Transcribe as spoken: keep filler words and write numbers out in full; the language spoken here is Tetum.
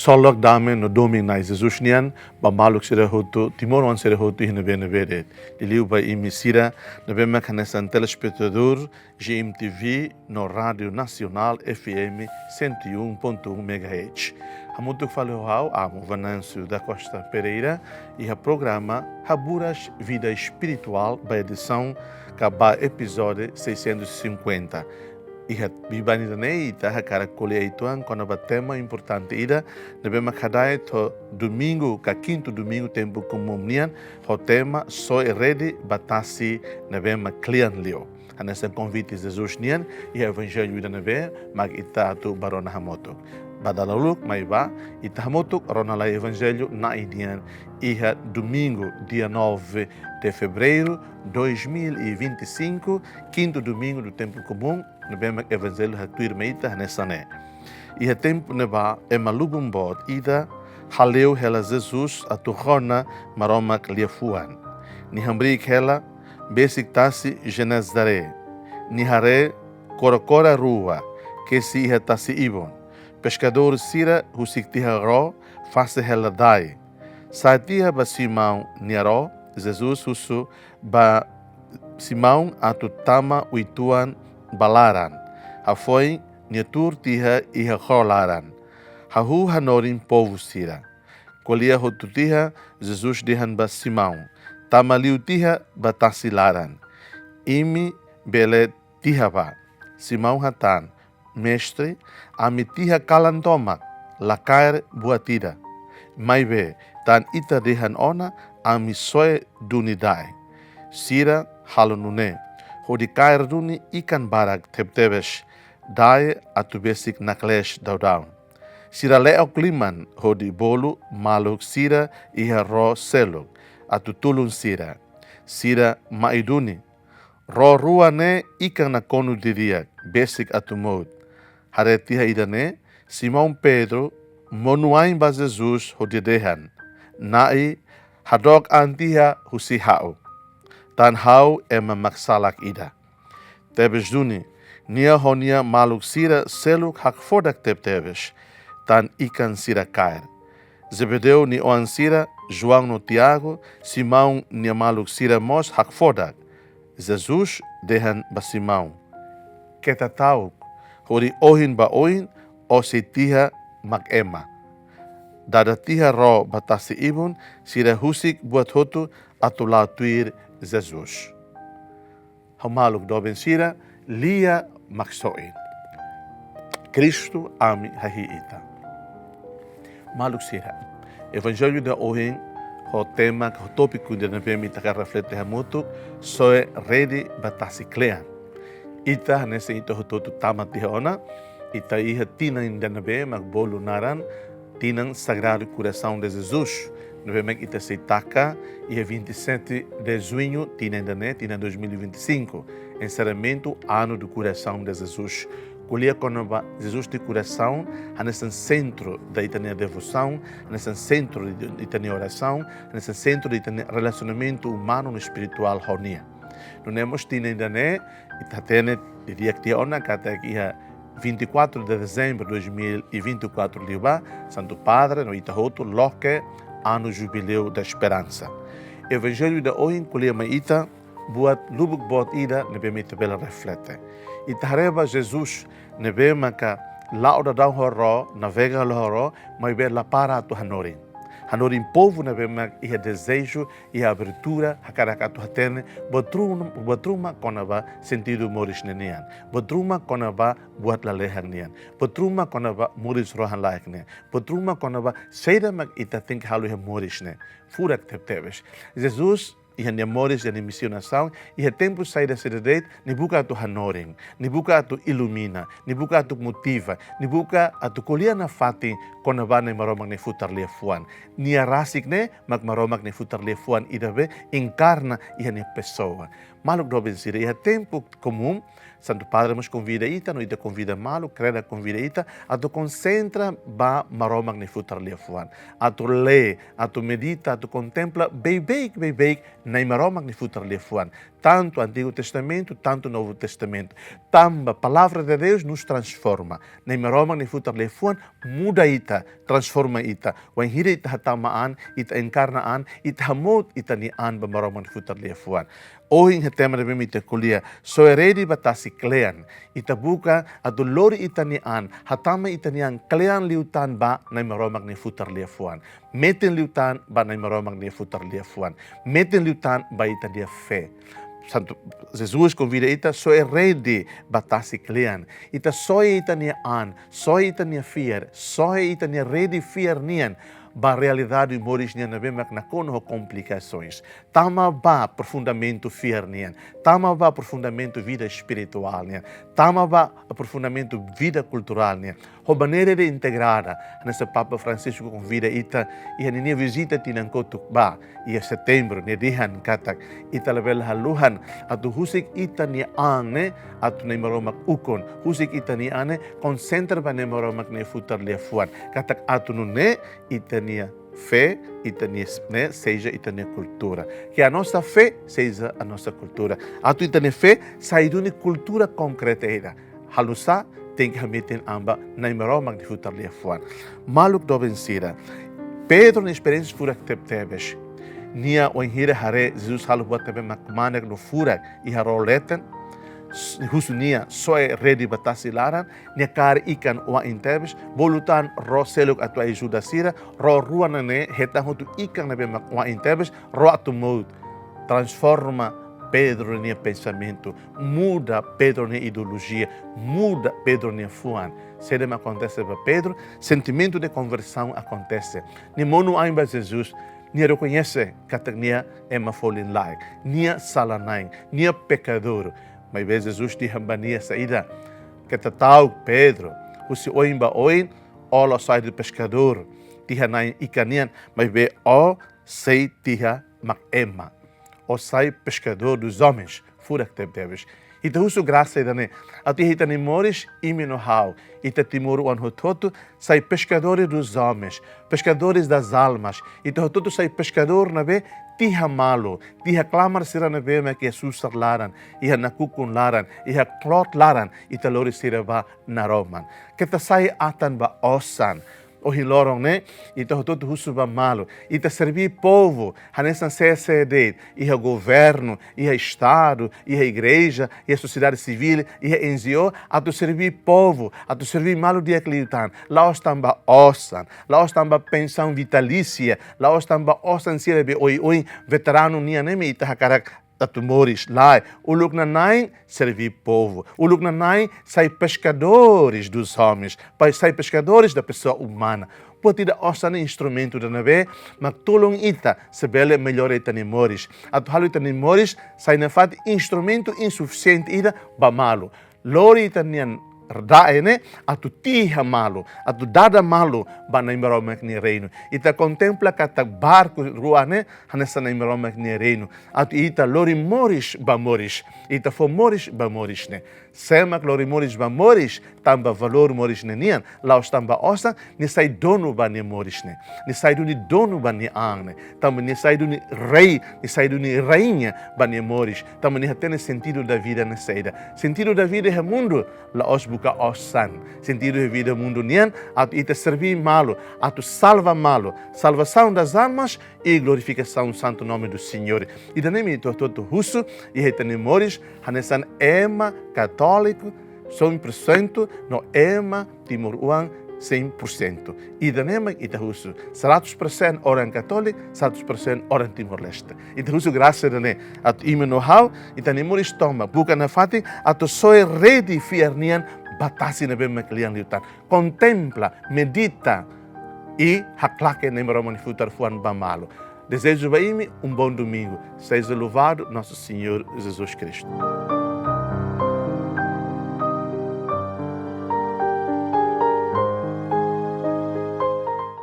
Ksolok, dame no domin Na'i Jesus nian ba maluk sira hotu, timoroan sira hotu iha ne'ebé-ne'ebé de'it. Liuliu ba imi sira ne'ebé mak hanesan telespetadór G M T V no Rádiu Nasionál F M cento e um ponto um megahertz. Hamutuk fali ho ha'u, Amo Venâncio da Costa Pereira, iha programa Haburas Vida Espirituál, ba edisaun ka ba epizódiu seiscentos e cinquenta. Iha biban ida-ne'e ita hakarak ko'alia uitoan kona-ba tema importante ida ne'ebé mak hada'et ho domingu ka kintu domingu tempu komún nian, ho tema Soe Rede ba Tasi Ne'ebé Mak Kle'an Liu. Hanesan konvite Jesus nian iha evanjellu ida ne'ebé mak ita atu bá rona hamutuk. Ba dala uluk mai bá, ita hamutuk rona lai evanjellu Na'i nian iha domingu, dia nove de fevereiro dois mil e vinte e cinco, kintu domingu do tempu komún, ne'ebé mak evanjellu haktuir mai ita hanesan ne'e. Iha tempu ne'ebá ema lubun boot ida hale'u hela Jesus atu rona Maromak liafuan. Nia hamriik hela besik tasi Genezaré. Nia haree kora-kora rua kesi iha tasi ibun. Peskadór sira husik tiha ró fase hela dai. Sa'e tiha ba Simão nia ró, Jesus husu ba Simão atu tama uitoan ba laran. Hafoin nia tuur tiha iha ró laran. Hahú hanorin povu sira. Ko'alia hotu tiha, Jesus dehan ba Simão: "Tama liu tiha ba tasi laran. Imi bele tiha bá." Simão hatán: "Mestre, ami tiha kalan tomak, la kaer buat ida. Maibé, tan ita dehan ona, ami soe duni da'e." Sira halo nune'e, hodi kaer duni ikan barak tebetebes, da'e atu besik naklees daudaun. Sira le'ok liman hodi bolu maluk sira iha ró seluk atu tulun sira. Sira mai duni. Ró rua ne'e ikan nakonu didi'ak, besik atu mout. Haree tiha ida-ne'e, Simão Pedro monu ain ba Jesus hodi dehan: "Na'i, hadook an tiha husi ha'u. Tan ha'u ema maksalak ida." Tebes duni, nia ho nia maluk sira seluk hakfodak tebetebes, tan ikan sira kaer. Zebedeu nia oan sira, João no Tiago, Simão nia maluk sira mós hakfodak. Jesus dehan ba Simão: "Keta ta'uk, hori ohin ba oin, ó sei tiha mak ema." Dada tiha ró ba tasi ibun, sira husik buat hotu atu la'o tuir Jesus. Ha'u maluk doben sira, lia maksoin. Kristu, ami hahi'i ita. Maluk sira, evanjellu ida ohin ho tema ka ho tópiku ida ne'ebé mak ita hakarak reflete hamutuk, soe rede ba tasi kle'an. Ita hanesan ita hotu-hotu tama tiha ona, ita iha tinan ida ne'ebé mak bolu naran Tinan Sagrado Coração de Jesus, ne'ebé mak ita sei taka iha vinte e sete de junho, tinan ida-ne'e, tinan dois mil e vinte e cinco, encerramento Ano do Coração de Jesus. Ko'alia kona-ba Jesus nia korasaun hanesan sentru da ita-nia devosaun, hanesan sentru da ita-nia orasaun, hanesan sentru da ita-nia relasionamentu umanu no espirituál ho Nia. Nune'e mós tinan ida-ne'e, ita hatene didi'ak tiha ona katak iha vinte e quatro de dezembro de dois mil e vinte e quatro liubá, Santu Padre no ita hotu loke Ano Jubileu da Esperança. Evanjellu ida ohin ko'alia mai ita buat lubuk boot ida ne'ebé mak ita bele reflete. Ita haree ba Jesus ne'ebé maka la'o daudaun ho ró, navega hela ho ró, maibé la para atu hanorin. Hanorin povu ne'ebé mak iha dezeju, iha abertura, hakarak atu hatene buat ruma, buat ruma kona-ba sentidu moris ne'e nian. Buat ruma kona-ba buat lalehan nian. Buat ruma kona-ba moris rohan-laek nian. Buat ruma kona-ba saida mak ita tenke halo iha moris ne'e. Furak tebetebes. Jesus, iha Nia moris, iha Nia misionasaun, iha tempu saida-saida de'it, Nia buka atu hanorin, Nia buka atu ilumina, Nia buka atu motiva, Nia buka atu ko'alia nafatin kona-ba Nai Maromak nia futar liafuan. Nia rasik ne'e mak Maromak nia futar liafuan ida be enkarna iha nia pesoa. Maluk doben sira, iha tempu komún, Santu Padre mós konvida ita, no ita konvida malu, Kreda konvida ita, atu konsentra ba Maromak nia futar liafuan. Atu lee, atu medita, atu kontempla, beibeik, beibeik, Nai Maromak nia futar liafuan. Tantu Antigu Testamentu, tantu Novu Testamentu. Tanba Palavra de Deus nos transforma. Nai Maromak nia futar liafuan muda ita, transforma ita. Wainhira ita hatama an, ita enkarna an, ita hamout ita-nia an ba Maromak nia futar liafuan. Ohin iha tema ne'ebé mak ita ko'alia, soe redi ba tasi kle'an. Ita buka atu lori ita-nia an, hatama ita-nia an kle'an liután ba Nai Maromak nia futar liafuan. Metin liután ba Nai Maromak nia futar liafuan. Metin liután ba ita-nia fé. Santu Jesus konvida ita soe redi ba tasi kle'an. Ita soe ita-nia an, soe ita-nia fiar, soe ita-nia redi fiar nian ba realidade moris nian ne'ebé mak nakonu ho komplikasoens. Tama ba aprofundamentu fiar nian, tama ba aprofundamentu vida espirituál nian, tama ba aprofundamentu vida kulturál nian. Ho maneira de integrada, hanesan Papa Francisco konvida ita, iha ninia vizita tinan kotuk ba, iha Setembru, nia dehan katak, ita labele haluhan, atu husik ita-nia an ne'e, atu Nai Maromak ukun, husik ita-nia an ne'e, konsentra ba Nai Maromak nia futar liafuan. Katak atu nune'e, ita-nia fé, ita-nia s-, ne'e, seja ita-nia kultura. Que a nossa fé seja a nossa cultura. Atu ita-nia fé sai duni kultura konkreta ida. Halo nu'usá, tenke hametin an ba Nai Maromak nia futar liafuan. Maluk doben sira. Pedro nia esperiénsia furak tebetebes. Nia wainhira haree Jesus halo buat ne'ebé mak kmanek no furak iha ró leten. S-, husu nia soe redi ba tasi laran, nia kaer ikan wa'in tebes, bolu tan ró seluk atu ajuda sira, ró rua ne'e hetan hotu ikan ne'ebé mak wa'in tebes, ró atu mout. Transforma Pedro nia pensamentu, muda Pedro nia ideolojia, muda Pedro nia fuan. Saida mak akontese ba Pedro, sentimentu de konversaun akontese. Nia monu ain ba Jesus, nia rekoñese katak nia ema folin-laek, nia sala-na'in, nia pekadór. Maibé Jesus dehan ba nia saida, keta ta'uk Pedro, husi oin ba oin, ó la'ós sai de peskadór, tiha na'in ikan nian, maibé ó sei tiha mak ema. Ó sai pescador dos homens, furak tebetebes. Ita husu grasa ida-ne'e, atu iha ita-nia moris, imi no ha'u, ita timoroan hotu-hotu, sai pescadores dos homens, pescadores das almas. Ita hotu-hotu sai peskadór ne'ebé tiha malu, tiha klamar sira ne'ebé mak iha susar laran, iha nakukun laran, iha kloot laran, ita lori sira ba naroman. Keta sai atan ba osan. Ohin loron ne'e, ita hotu-hotu husu ba malu. Ita serbí povu, hanesan sé-sé de'it, iha governu, iha estadu, iha igreja, iha sosiedade sivíl, iha N G O, atu serbí povu, atu serbí malu di'ak liután. La'ós tanba osan, la'ós tanba pensaun vitalísia, la'ós tanba osan sira be oioin veteranu nian ne'e mak ita hakarak atu moris, lae, uluknanain serbí povu, uluknanain sai pescadores dos homens, pai sai pescadores da pessoa humana. Buat ida osan ne'e instrumentu ida ne'ebé mak tulun ita sei bele mellora ita-nia moris. Atu halo ita-nia moris sai nafatin instrumentu insufisiente ida ba malu. Lori ita-nia rai ne'e atu tiha malu, atu dada malu ba Nai Maromak nia reinu. Ita kontempla katak barku rua ne'e hanesan Nai Maromak nia reinu. Atu ita lori moris ba moris, ita fó moris ba moris ne'e. Sé mak lori moris ba moris, tanba valór moris ne'e nian, la'ós tanba osan, nia sai donu ba nia moris ne'e. Nia sai duni donu ba nia an ne'e. Tanba nia sai duni rei, nia sai duni raiña ba nia moris. Tanba nia hatene sentidu da vida ne'e saida. Sentidu da vida iha mundu, la'ós buka osan. Sentidu da vida mundu nian, atu ita serbí malu, atu salva malu. Salvação das almas e glorificação do santo nome do Senhor. Ida-ne'e mak ita hotu-hotu husu, iha ita-nia moris, hanesan ema katóliku, cem por cento, no ema timoroan cem por cento. Ida-ne'e mak ita husu, seratus persen orang Katolik, seratus persen orang Timor-Leste. Ita husu grasa ida-ne'e, atu imi no ha'u, ita-nia moris tomak, buka nafatin, atu soe redi fiar nian ba tasi ne'ebé mak kle'an liután. Kontempla, medita, i haklaken Nai Maromak nia futar fuan ba malu. Desejo ba imi um bom domingo. Seja louvado nosso Senhor Jesus Cristo.